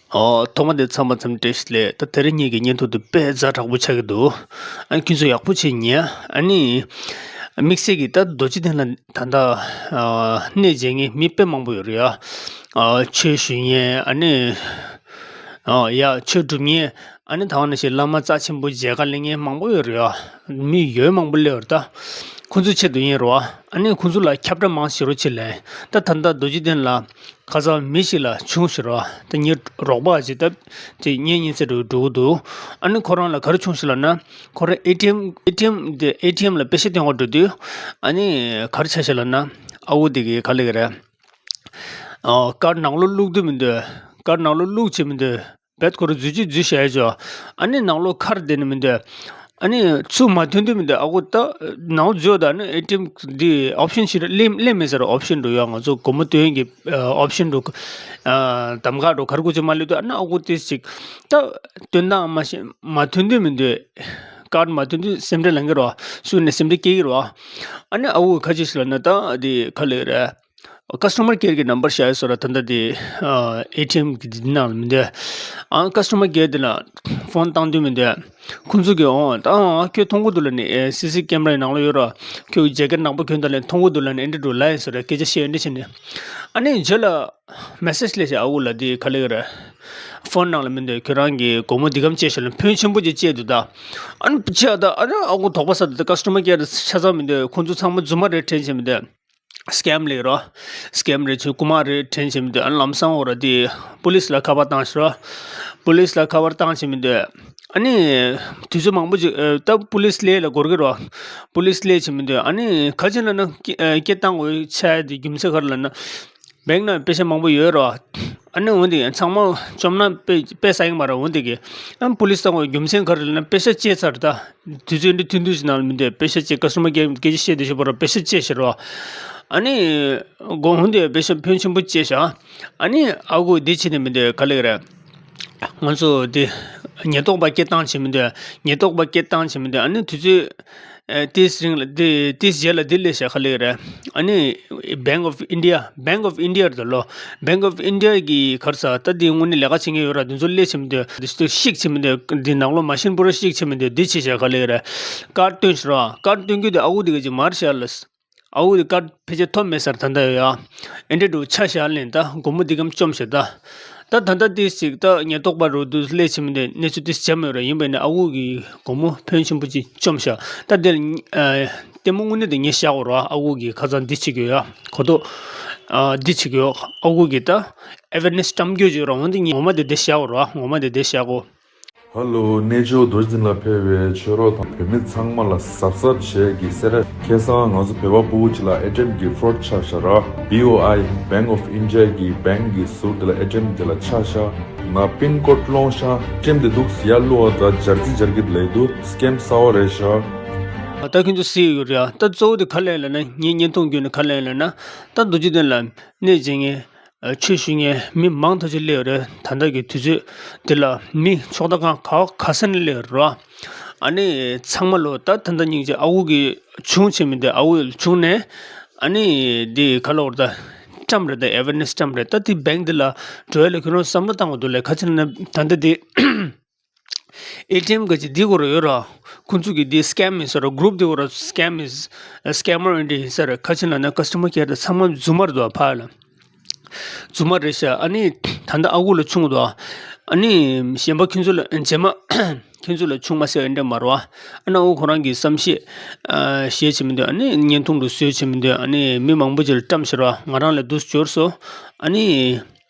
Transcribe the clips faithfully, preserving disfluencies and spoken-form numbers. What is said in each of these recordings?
ཨོ། ཐོག་མ་དེ་ཚང་མ་འཚམས་འདྲི་བཀྲ་ཤིས་བདེ་ལེགས། ད་དེ་རིང་ངེད་ཀྱི་བརྙན་ཐུང་དེ་དཔེ་ཛ་དྲག་པོ་ཆགས་ཀྱི་འདུག་ཨ་ཁྱོད་ཚོ་ཡག་པོ་བྱས་ཉན། ཨ་ནི་དམིགས་བསལ་གྱིས་ད་རྡོ་རྗེ་གདན་ལ་ད་ལྟ་ཨ་གནས་མཇལ་མཁན་མི་དཔེ་མང་པོ་ཡོད་རེད་ཡ། ཨ་ཆོས་ཞུ་མཁན། ཨ་ནི་ཨ་ཡ་ཆོས་སྒྲུབ་མཁན། ཨ་ནི་ད་ག་ནང་བཞིན་བླ་མ་རྩ་ཆེན་པོ་མཇལ་ཁ་སླེབས་མཁན་མང་པོ་ཡོད་རེད་ཡ། མི་ཡོད་མང་པོ་སླེབས་ཡོད་རེད། ད་ཁོང་ཚོའི་ཆེད་དུ་ཡིན་རེད་བ། ཨ་ནི་ཁོང་ཚོ་ལ་ཁྱབ་བསྒྲགས་མང་བྱེད་རོགས་བྱེད་ལབ། ད་ད་ལྟ་རྡོ་རྗེ་གདན་ལ་ཁ་སང་མི་ཞིག་ལ་བྱུང་ཞིག་རོ། ད་ངའི་རོགས་པ་ཅིག་ད་དེ་གཉེན་ཉེ་ཚན་རུ་འགྲོ་གི་འདུག་ཨ་ནི་ཁོ་རང་ལ་ག་རེ་བྱུང་ཞིག་ལབ་ན། ཁོ་རང་ཨེ་ཊི་ཨེམ་ཨེ་ཊི་ཨེམ་དེ་ཨེ་ཊི་ཨེམ་ལ་པེ་ཤ་སྟོན་ག་འགྲོ་དུས། ཨ་ནི་ག་རེ་བྱས་ཞིག་ལབ་ན། ཨ་ཁུ་དེ་གིས་ག་ལབ་ཀྱི་རེད། ཨ་ཀར་ནང་ལོགས་བླུགས་དུས་མི་འདུག་ཀར་ནང་ལོགས་བླུགས་བྱེད་མི་འདུག་བེད་ཁོ་རང་འཛུལ་གྱི་འཛུལ་བྱས་ཆོག་ཨ་ནི་ནང་ལོགས་ཁར་བསྡད་ནི་མི་འདུག་ཨ་ནི་ཚུར་མ་ཐོན་དུས་མི་འདུག་ཨ་ཁུ་ད་ནང་འཛུལ་ད་ནི་ཨེ་ཊི་ཨེམ་འདི་ཨོབ་ཤན་ཞིག་སླེབས་སླེབས་མེད་ཟེར། ཨོབ་ཤན་འགྲོ་ཡོད། ང་ཚོ་སྒོར་མོ་སྟོན་གྱི་ཨོབ་ཤན་འགྲོ། ཨ་གདམ་ག་འགྲོ་ག་རེ་དགོས་ཅིག་མ་སླེབས་དུས། ཨ་ནི་ཨ་ཁུ་དེ་ཅིག་ད་སྟོན་སྟངས་མ་ཤེས། མ་ཐོན་དུས་མི་འདུག་ཀར་མ་ཐོན་དུས་སེམས་ཁྲལ་ལངས་ཀྱི་རེད་བ། སུ་ནས་སེམས་ཁྲལ་སྐྱེ་གི་རེད་བ། ཨ་ནི་ཨ་ཁུ་ག་རེ་བྱས་ཞིག་ལབ་ན། ད་འདི་ག་ལབ་ཀྱི་རེད། ཀ་སི་ཊ་མར་ཀེར་གྱི་ནམ་བར་བཞག་ཡོད་ས་རེད། ད་ལྟ་དེ་ཨེ་ཊི་ཨེམ་གྱི་འདི་ནང་ལ་མི་འདུག་ཨ་ཀ་སི་ཊ་མར་ཀེར་དེ་ལ་ཕོན་བཏང་དུས་མི་འདུག་ཁོང་ཚོ་གིས་འོང་ད། ཨ་ཁྱོད་མཐོང་གི་འདུག་ལབ་ནས། ཨེ་སི་སི་ཀེམ་ར་ཡི་ནང་ལ་ཡོད་ར། ཁྱོད་ཇེ་ཀེཊ་ནག་པོ་གྱོན་ད་ལབ་ནས། མཐོང་གི་འདུག་ལབ་ནས། ཨེ་འདྲ་འགྲོ་ལབ་ཡིན་ས་རེད། སྐད་ཆ་བཤད། ཨེ་འདྲ་བྱས་ནས། ཨ་ནི་རྗེས་ལ་མེ་སེཇ་སླེབས་ཤག་ཨ་ཁུ་ལ། དེ་ག་ལབ་ཀྱི་རེད། ཕོན་ནང་ལ་མི་འདུག་ཁྱོད་རང་གིས་སྒོར་མོ་འདི་གམ་བཅད་ཤག་ལབ། ཕོན་ཆེན་པོ་ཅིག་བཅད་འདུག་ད་ཨ་ནི་བཅད་ད། ཨ་ནི་ཨ་ཁུ་དོགས་པ་ཟ་ད། ད་ཀ་སི་ཊ་མར་ཀེར་ཆ་ཚང་མི་འདུག་ཁོང་ཚོ་ཚང་མ་རྫུན་མ་རེད་དྲན་བྱས་མི་འདུག་སི་ཀེམ་ལབ་རོ། སི་ཀེམ་རེད་ཚོད། རྐུ་མ་རེད་དྲན་བྱས་མི་འདུག་ཨ་ལམ་སང་འོ་ར་དེ་པུ་ལིས་ལ་ཁ་པར་བཏང་ཤག་རོ། པུ་ལིས་ལ་ཁ་པར་བཏང་བྱས་མི་འདུག་ཨ་ནི་དུས་ཚོད་མང་པོ་ཅིག་ཨ་ད་པུ་ལིས་སླེབས་ལ་འགོར་གི་རོ། པུ་ལིས་སླེབས་བྱས་མི་འདུག་ཨ་ནི་ག་རེ་བྱས་ན་ན་སྐད་སྐད་བཏང་དགོས་ཆགས་དེ་རྒྱུ་མཚན་ག་རེ་ལབ་ན། བེང་ནང་པེ་ཤ་མང་པོ་ཡོད་རོ། ཨ་ནི་འོན་ཏེ་ཚང་མ་བཅོམ་ན་དཔེ་དཔེ་ཟ་ཡིན་མ་རེད། འོན་ཏེ་གི་ཨ་པུ་ལིས་བཏང་བའི་རྒྱུ་མཚན་ག་རེ་ལབ་ན། པེ་ཤ་བཅད་ཚར། ད་དུས་ཚོད་འདི་ཐུང་ཐུང་ཞིག་ནང་ལ་མི་འདུག་པེ་ཤ་བཅད། ཀ་སི་ཊ་མར་ཀེར་སྐད་ཆ་བཤད་དེ་ཤོད་པ་ར། པེ་ཤ་བཅད་ཤག་རོ། ཨ་ནི་དགོང་འོན་ཏེ་པེ་ཤ་ཕོན་ཆེན་པོ་བཅད་ཤག་ཨ་ནི་ཨ་ཁུ་འདི་བྱས་ནས་མི་འདུག་ག་ལབ་ཀྱི་རེད། ང་ཚོ་འདི་ཉེན་རྟོག་པ་སྐད་བཏང་བྱས་མི་འདུག་ཉེན་རྟོག་པ་སྐད་བཏང་བྱས་མི་འདུག་ཨ་ནི་དུས་ཚོད་ཨེ་ཏིས་རིང་ལ་འདི་ཏིས་རྗེས་ལ་འདི་སླེབས་ཤག་ག་ལབ་ཀྱི་རེད། ཨ་ནི་Bank of India, Bank of India རེད་ལོ། Bank of India གི་ག་རེ་ཟེར། ད་འདི་དངོས་གནས་ལས་ཀ་བྱེད་མཁན་ཡོད་ར། འདི་ཚོ་སླེབས་བྱས་མི་འདུག་འདི་ཚོ་བཤིག་བྱས་མི་འདུག་འདི་ནང་ལོགས་མ་ཤིན་པུ་ར་བཤིག་བྱས་མི་འདུག་འདི་བྱས་ཤག་ག་ལབ་ཀྱི་རེད། ཀར་སྟོན་ཤག་ར། ཀར་སྟོན་རྒྱུ་དེ་ཨ་ཁུ་དེ་ག་ཅིག་མར་ཤག་ལ། ཨ་ཁུ་དེ་ཀར་ཕལ་ཆེར་ཐོབ་མེད་ས་རེད། ད་ལྟ་ཡོད་ཡ། ཨེ་འདྲ་འདྲ་བོ་ཆགས་ཤག་ལབ་ནས། ད་སྒོར་མོ་འདི་གམ་བཅོམ་ཤག་ད་ད་ད་ལྟ་ཏིས་ཅིག་ད་ཉེན་རྟོག་པ་རུ་འདུག་སླེབས་བྱས་མི་འདུག་གནས་ཚུལ་ཏིས་བྱས་མེད་ར། ཡིན་པས་ནས་ཨ་ཁུ་གི་སྒོར་མོ་ཕོན་ཆེན་པོ་ཅིག་བཅོམ་ཤག་ད་དེ་ལ་ཨ་ལྟད་མོ་དངོས་གནས་དེ་ངས་བཞག་གོ་ར། ཨ་ཁུ་གིས་ཁ་སང་འདི་བྱེད་ཀྱི་ཡོད་ཡ། གོ་རྟོགས་ཨ་འདི་བྱེད་ཀྱི་ཡོད། ཨ་ཁུ་གིས་ད་ཨེ་ཝེར་ནེ་སི་བཀྲམ་རྒྱུ་ཅིག་ཡོད་ར། འོན་ཏེ་ངས་ངོ་མ་དེ་དེ་བཞག་གོ་ར། ངོ་མ་དེ་དེ་བཞག་གོ། ཧ་ལོ། གནས་མཆོག་རྡོ་རྗེ་གདན་ལ་ཕེབས་པའི་ཆོས་གྲོགས་དང་བོད་མི་ཚང་མ་ལ་གཟབ་གཟབ་བྱེད་ཀྱི་ཟེར། ཁ་སང་ང་ཚོ་བོད་པ་ཕྲུ་གུ་ཅིག་ལ་ཨེ་ཊི་ཨེམ་གྱི་ཕོ་རོཌ་ཆགས་ཤག་ར། བྷི་ཨོ་ཨའི་Bank of India གི་བེང་གི་ཟུར་དེ་ལ་ཨེ་ཊི་ཨེམ་དེ་ལ་ཆགས་ཤག་ན་པིན་ཀོཌ་སློང་ཤག་ཨེ་ཊི་ཨེམ་དེ་འདུག་ཡར་བླུགས་པ་ད་འབྱར་རྩི་འབྱར་གྱི་ལས་འདུག་སི་ཀེམ་གསར་པ་རེད་ཤག་ད་ཁྱོད་ཚོ་གཟིགས་ཡོད་རེད་ཡ། ད་གཙོ་བོ་དེ་ག་ལབ་ཡིན་ལབ་ན། ངའི་བརྙན་ཐུང་བརྒྱུད་ནས་ག་ལབ་ཡིན་ལབ་ན། ད་རྡོ་རྗེ་གདན་ལ་གནས་མཇལ་མཁན། ཨ་ཆོས་ཞུ་མཁན་མི་མང་ཐག་ཆོད་སླེབས་ཡོད་རེད། ད་ལྟ་གི་དུས་ཚོད་འདི་ལ་མི་ཕྱོགས་མཐའ་ཁག་ག་ག་ས་ནས་སླེབས་ཡོད་རེད་བ། ཨ་ནི་ཚང་མ་ལོ་ད་ད་ལྟ་སྙིང་རྗེ། ཨ་ཁུ་གིས་བྱུང་བྱས་མི་འདུག་ཨ་ཁུ་བྱུང་ནས་ཨ་ནི་འདི་ག་ལབ་དགོས་རེད། ད་བཀྲམ་རེད། ད་ཨེ་ཝེར་ནེ་སི་བཀྲམ་རེད། ད་འདི་བེང་འདི་ལ་འགྲོ་ཡ་ལ་ཁྱོད་རང་བསམ་བློ་བཏང་དགོས་འདུག་ལབ། ག་ཅི་ན་ད་ལྟ་འདི་ཨེ་ཊི་ཨེམ་ག་ཅིག་འདི་སྐོར་ཡོད་ར། ཁོང་ཚོ་གི་འདི་སི་ཀེམ་ཡིན་ས་ར། གུ་རུབ་འདི་སྐོར་སི་ཀེམ་ཡིན། སི་ཀེམ་མར་འདི་ཡིན་ས་ར། ག་ཅི་ན་ན་ཀ་སི་ཊ་མར་ཀེར་དེ་ཚང་མ་རྫུན་མ་རེད་འདུག་ཕ་ལ། རྫུན་མ་རེད་ཤག་ཨ་ནི་ད་ལྟ་ཨ་ཁུ་ལ་བྱུང་འདུག་ཨ་ནི་གཞན་པ་ཁྱོད་ཚོ་ལ་རྗེས་མ་ཁྱོད་ཚོ་ལ་བྱུང་མ་སོང་ཡ་འདྲ་མ་རེད་བ། ཨ་ནི་ཨ་ཁུ་ཁོ་རང་གིས་བསམ་ཤེས་ཨ་བྱས་བྱས་མི་འདུག་ཨ་ནི་བརྙན་ཐུང་རུ་བཟོས་བྱས་མི་འདུག་ཨ་ནི་མི་མང་པོ་ཅིག་ལ་བཀྲམ་ཤག་ར། ང་རང་ལ་འདུག་སེ་འབྱོར་སོང་། ཨ་ནི་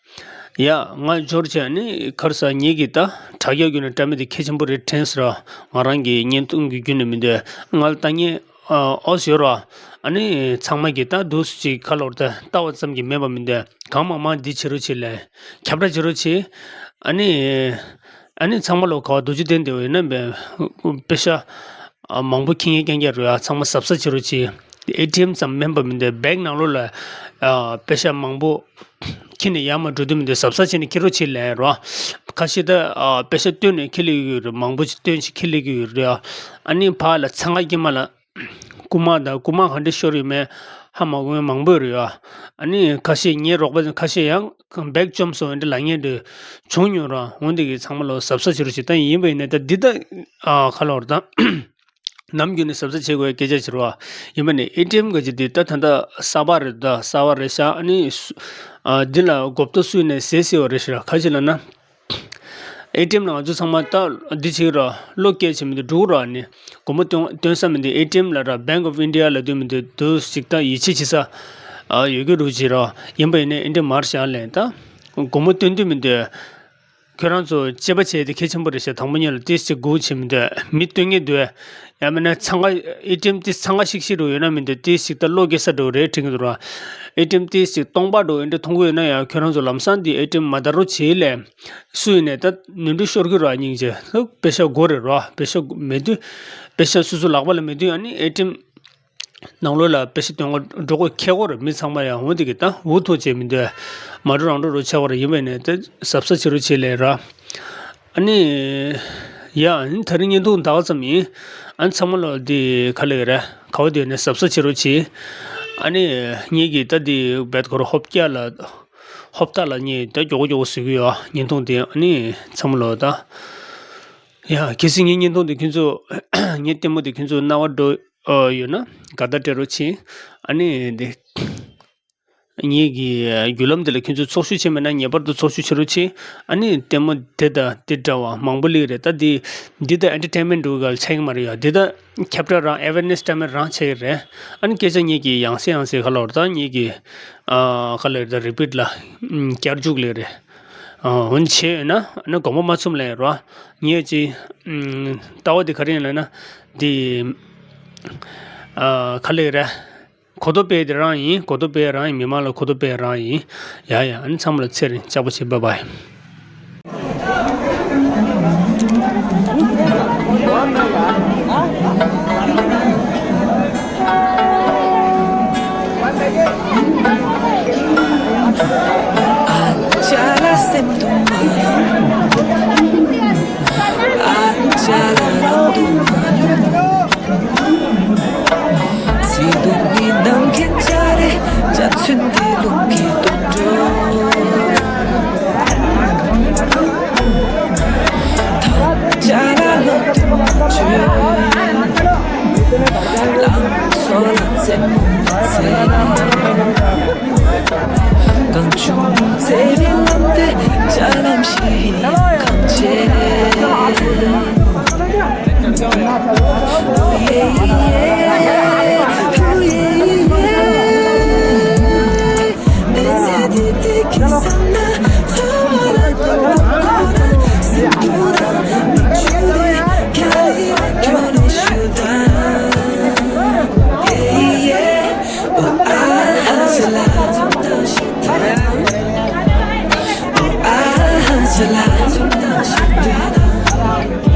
ཡ་ང་འབྱོར་བྱས། ཨ་ནི་ག་རེ་ཟེར། ངེད་ཀྱིས་ད་དྲ་རྒྱ་བརྒྱུད་ནས་བཀྲམ་མི་དེ་གལ་ཆེན་པོ་རེད་དྲན་སོང་ར། ང་རང་གི་བརྙན་ཐུང་གི་བརྒྱུད་ནས་མི་འདུག་ང་ལ་ལྟ་མཁན་ཨ་ཨོ་ཡོད་ར། ཨ་ནི་ཚང་མ་གིས་ད་འདུག་སེ་ཅིག་ག་ལབ་དགོས་རེད། ད་ལྟ་བ་ཙམ་གྱིས་མེད་པ་མི་འདུག་གང་མང་མང་འདི་བྱེད་རོགས་བྱེད་ལབ། ཁྱབ་བསྒྲགས་བྱེད་རོགས་བྱེད། ཨ་ནི་ཨ་ནི་ཚང་མ་ལོ་ག་བ་རྡོ་རྗེ་གདན་དེ་བ་ཡིན་ན་པེ་ཤ་ཨ་མང་པོ་འཁྱེར་མཁན་རྐྱང་རྐྱང་རེད་ཡ། ཚང་མ་གཟབ་གཟབ་བྱེད་རོགས་གྱིས། ཨེ་ཊི་ཨེམ་ཙམ་མིན་པ་མི་འདུག་བེང་ནང་ལོགས་ལ་ཨ་པེ་ཤ་མང་པོ་འཁྱེར་ནས་ཡར་མར་འགྲོ་དུས་མི་འདུག་གཟབ་གཟབ་བྱས་ནས་འཁྱེར་རོགས་བྱེད་ལབ་རོ། ཁ་ཤས་ད་ཨ་པེ་ཤ་བཏོན་ནས་འཁྱེར་སླེབས་ཀྱི་ཡོད་རེད། མང་པོ་ཞིག་བཏོན་ཞིག་འཁྱེར་སླེབས་ཀྱི་ཡོད་རེད་ཡ། ཨ་ནི་ཕར་ལ་ཚང་ཁ་དཀྱིལ་མ་ལ་རྐུ་མ་དང་རྐུ་མ་ག་འདྲ་ཤོར་ཡོད་མེད། ཧ་མ་གོ་མཁན་མང་པོ་རེད་ཡ། ཨ་ནི་ཁ་ཤས་ངའི་རོགས་པ་ཁ་ཤས་ཡང་བེག་བཅོམ་སོང་འདྲ་ལབ་མཁན་འདྲ་བྱུང་མྱོང་ར། འོན་ཏེ་གི་ཚང་མ་ལོ་གཟབ་གཟབ་བྱེད་རོགས་བྱེད། ད་ཡིན་པ་ཡིན་ནའི་ད་འདི་ད་ཨ་ཁ་ལོར་ད་ནམ་རྒྱུན་ནས་གཟབ་གཟབ་བྱེད་དགོས་སྐད་ཆ་བྱེད་རོགས། ཡིན་པ་ནི་ཨེ་ཊི་ཨེམ་ག་ཅིག་འདི་ད་ད་ལྟ་གསར་པ་རེད། ད་གསར་པ་རེད་ཤག་ཨ་ནི་སུ་ཨ་འདི་ལ་གོ་བརྡ་སུ་ནས་ཟེར་ཟེར་བ་རེད་ཤག་ག་ཅི་ལབ་ན། ཨེ་ཊི་ཨེམ་ལ་ང་ཚོ་ཚང་མ་ད་འདི་བྱེད་ར། བློ་སྐྱེད་བྱེད་མི་འདུག་འགྲོ་ར། ནི་སྒོར་མོ་སྟོན་སྟོན་ས་མི་འདུག་ཨེ་ཊི་ཨེམ་ལ་ར་Bank of India ལ་སྟོན་མི་འདུག་དུ་ཞིག་ད་ཡིད་ཆེས་བྱེད་ས་ཨ་ཡོད་རྒྱུ་རུ་བྱེད་ར། ཡིན་པ་ཡིན་ནའི་ཨེ་ཊི་ཨེམ་མར་བཞག་ལས་ད་སྒོར་མོ་སྟོན་འདོད་མི་འདུག་ཁྱོད་རང་ཚོ་དཔྱད་པ་བྱས་ཏེ་གལ་ཆེན་པོ་རེད་ཤག་དང་པོ་ཉིད་ལ་ཏིས་ཅིག་སྒུག་བྱེད་མི་འདུག་མི་སྟོན་མཁན་འདུག་ཡང་མིན་ན་འཚང་ཁ་ཨེ་ཊི་ཨེམ་ཏིས་འཚང་ཁ་ཤིག་ཤིག་རུ་ཡོད་ན་མི་འདུག་ཏིས་ཅིག་ད་བློ་སྐྱེ་ས་འགྲོ་རེད་དྲན་གྱི་འདུག་ར། ཨེ་ཊི་ཨེམ་ཏིས་ཅིག་སྟོང་པ་འགྲོ་ཨེ་འདྲ་མཐོང་གི་ཡོད་ན་ཡང་ཁྱོད་རང་ཚོ་ལམ་སང་འདི་ཨེ་ཊི་ཨེམ་མ་དར་རོ་བྱེད་ལས། སུ་ཡིན་ནས་ད་ནོར་འཁྲུལ་ཤོར་གྱི་ར། སྙིང་རྗེ། ལྷག་པེ་ཤ་དགོས་རེད་ར། པེ་ཤ་མེད་དུས་པེ་ཤ་སོ་སོ་ལག་པ་ལ་མེད་དུས་ཨ་ནི་ཨེ་ཊི་ཨེམ་ནང་ལོགས་ལ་པེ་ཤ་སྟོན་གོ་འགྲོ་གོ་ཁེ་གོ་རེད། མི་ཚང་མ་ཡང་འོ་དེ་གི་ད་འུ་ཐུག་བྱེད་མི་འདོད། མ་འགྲོ་རང་འགྲོ་རོ་ཆེ་བ་རེད། ཡིན་པས་ནས་ད་གཟབ་གཟབ་བྱེད་རོགས་བྱེད་ལས་ར། ཨ་ནི་ཡ་ཨ་ནི་ད་རིང་བརྙན་ཐུང་ད་ག་ཙམ་ཡིན། ཨ་ནི་ཚང་མ་ལོ་འདི་ག་ལེ་རེད། ག་བ་དེ་ནས་གཟབ་གཟབ་བྱེད་རོགས་གྱིས། ཨ་ནི་ངེད་ཀྱིས་ད་འདི་བེད་ཁོ་ར་ཧོབ་སྐྱ་ལ་ཧོབ་ཏ་ལ་ངས་ད་མགྱོགས་པོ་མགྱོགས་པོ་བཟོ་གི་ཡོད། བརྙན་ཐུང་དེ་ཨ་ནི་ཚང་མ་ལོ་ད། ཡ་གལ་སྲིད་ངའི་བརྙན་ཐུང་དེ་ཁྱོད་ཚོ་ངའི་ལྟད་མོ་དེ་ཁྱོད་ཚོ་རྣ་བ་འགྲོ་ཡོད་ན་དགའ་ད་སྤྲད་རོགས་གྱིས། ཨ་ནི་འདི། ངེད་ཀྱི་བརྒྱུད་ལམ་འདི་ལ་ཁྱོད་ཚོས་ཚོགས་ཞུགས་བྱས་མེད་ན་ངེས་པར་དུ་ཚོགས་ཞུགས་བྱེད་རོགས་གྱིས། ཨ་ནི་ལྟད་མོ་དེ་དང་དེ་འདྲ་བ་མང་པོ་སླེབས་རེད། ད་འདི་འདི་ད་ཨེན་ཊར་ཊེན་མེན་ཊི་འགྲོ་གི་ཆགས་ཀྱི་མ་རེད་ཡ། འདི་ད་ཁྱབ་བསྒྲགས་རང་ཨེ་ཝེར་ནེ་སི་འདྲ་མིན་རང་ཆགས་ཀྱི་རེད། ཨ་ནི་སྐད་ཆ་ངེད་ཀྱི་ཡང་སེ་ཡང་སེ་ག་ལོར་ད་ངེད་ཀྱི་ཨ་ག་ལེར་ད་རི་པིཊ་ལ་བསྐྱར་འཇུག་སླེབས་རེད། ཨ་འོན་བྱས་ཡོད་ན་ཨ་ནི་དགོངས་པ་མ་ཚོམས་ལ་ཡོད་རོ། ངེད་ཀྱི་ཨ་ལྟ་བ་འདི་ག་རེ་ཡིན་ལབ་ན་འདི་ཨ་ག་ལེར་རེད། གོ་རྟོགས་སྤེལ་དེ་རང་ཡིན། གོ་རྟོགས་སྤེལ་རང་ཡིན། མི་མང་ལ་གོ་རྟོགས་སྤེལ་རང་ཡིན། ཡ་ཡ། ཨ་ནི་ཚང་མ་ལ་ཚེ་རིང་ལྕགས་པོ་བྱེད། བྷའི་བྷའི།